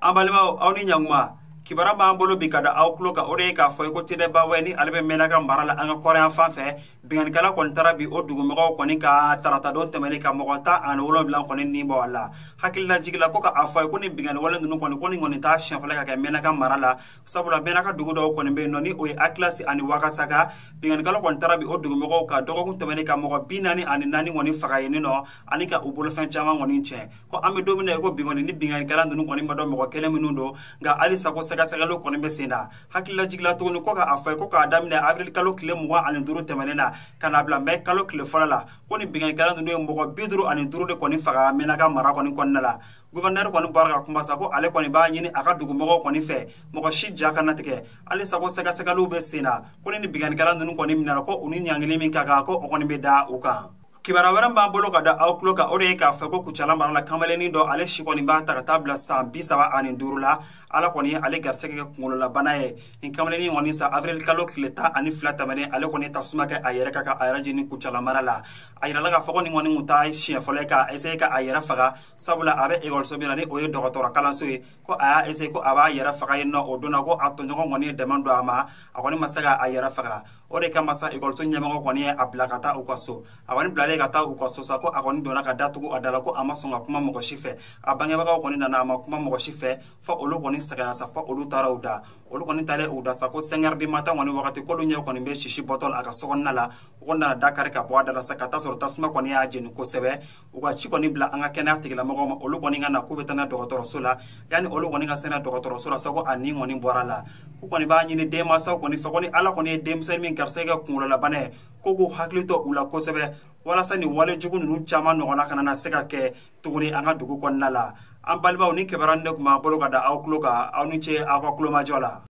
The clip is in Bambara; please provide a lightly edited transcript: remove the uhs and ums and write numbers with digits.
An balimaw, aw ni ɲankuma. Kibaruya b'an bolo bi ka da aw tulo kan, o de ye k'a fɔ i ko Tɛnɛbawɛ ni ale bɛ Mɛnaka mara la an ka kɔrɔyan fan fɛ. Binkannikɛla kɔni taara bi o dugumɔgɔw kɔni ka taratadon tɛmɛnen ka mɔgɔ 17 kɔni ni bɔ a la. Hakililajigi la ko ka a fɔ a ye ko nin binkanni wale ninnu kɔni ko nin kɔni t'a siɲɛ fɔlɔ ka kɛ Mɛnaka mara la, sabula Mɛnaka dugu dɔw kɔni bɛ yen nɔ ni o ye Akilasi ani Wakasaka. Binkannikɛla kɔni taara bi o dugumɔgɔw ka dɔgɔkun tɛmɛnen ka mɔgɔ 44 kɔni faga yen nɔ ani ka u bolofɛn caman kɔni tiɲɛ. Ko an bɛ don min na i ko bi kɔni ni binkannikɛla ninnu kɔni ma dɔn mɔgɔ kelen minnu don, nka halisa ko sɛgɛsɛgɛliw kɔni bɛ sen na. Hakililajigi la tuguni ko ka a fɔ ye ko k'a daminɛ avril kalo tile 25 tɛmɛnen na ka na bila mɛ kalo tile fɔlɔ la, ko ni binkannikɛla ninnu ye mɔgɔ 55 de kɔni faga Mɛnaka mara kɔni kɔnɔna la. Gouverneur kɔni bɔra ka kuma sa ko ale kɔni b'a ɲini a ka dugumɔgɔw kɔni fɛ mɔgɔ si ja kana tigɛ. Halisa ko sɛgɛsɛgɛliw bɛ sen na, ko ni binkannikɛla ninnu kɔni minɛra ko u ni ɲangili min ka kan ko o kɔni bɛ da u kan. Kibaruya wɛrɛ b'an bolo ka da aw tulo kan, o de ye k'a fɔ ko Kucala mara la kamalennin dɔ ale si kɔni b'a ta ka taa bila san 35 la, Ala kɔni ye ale garisɛgɛ kɛ kunkololabana ye. Nin kamalennin kɔni sa avril kalo tile 12 tɛmɛnen ale kɔni tasuma kɛ a yɛrɛ kan ka a yɛrɛ jeni Kucala mara la. A yirala k'a fɔ ko nin kɔni kun t'a siɲɛ fɔlɔ ye k'a essayer ka a yɛrɛ faga, sabula a bɛ ekɔliso min na ni o ye dɔgɔtɔrɔ kalanso ye, ko a y'a essayer ko a b'a yɛrɛ faga yen nɔ o don na, ko a tɔɲɔgɔn kɔni ye dɛmɛ don a ma, a kɔni ma se ka a yɛrɛ faga. O de kama sa ekɔliso ɲɛmɔgɔ kɔni ye a bila ka taa u ka so. A kɔni bilalen ka taa u ka so sa, ko a kɔni donna ka datugu a da la, ko a ma sɔn ka kuma mɔgɔ si fɛ. A bangebagaw kɔni nana, a ma kuma mɔgɔ si fɛ, fɔ olu kɔni sɛgɛnna sa, fɔ olu taara u da. Olu kɔni taalen u da sa, ko 5 heures du matin kɔni wagati k'olu ɲɛ kɔni bɛ sisi bɔtɔ la a ka sokɔnɔna la. U kɔni nana da kari ka bɔ a da la sa ka taa sɔrɔ tasuma kɔni y'a jeni kosɛbɛ. U ka ci kɔni bila an ka kɛnɛya tigilamɔgɔw ma, olu kɔni ka na k'u bɛ taa n'a dɔgɔtɔrɔso la. Yanni olu kɔni ka se n'a dɔgɔtɔrɔso la sa, ko a ni kɔni bɔra la. K'u kɔni b'a ɲini denmansaw kɔni fɛ ko ni Ala kɔni ye denmisɛnnin min garisɛgɛ kɛ kunkololabana ye, ko k'u hakili to u la kosɛbɛ walasa nin wale jugu ninnu caman ɲɔgɔnna kana na se ka kɛ tuguni an ka dugu kɔnɔna la. An balimaw, ni kibaruya de tun b'an bolo ka da aw tulo kan, aw ni ce aw ka tulomajɔ la.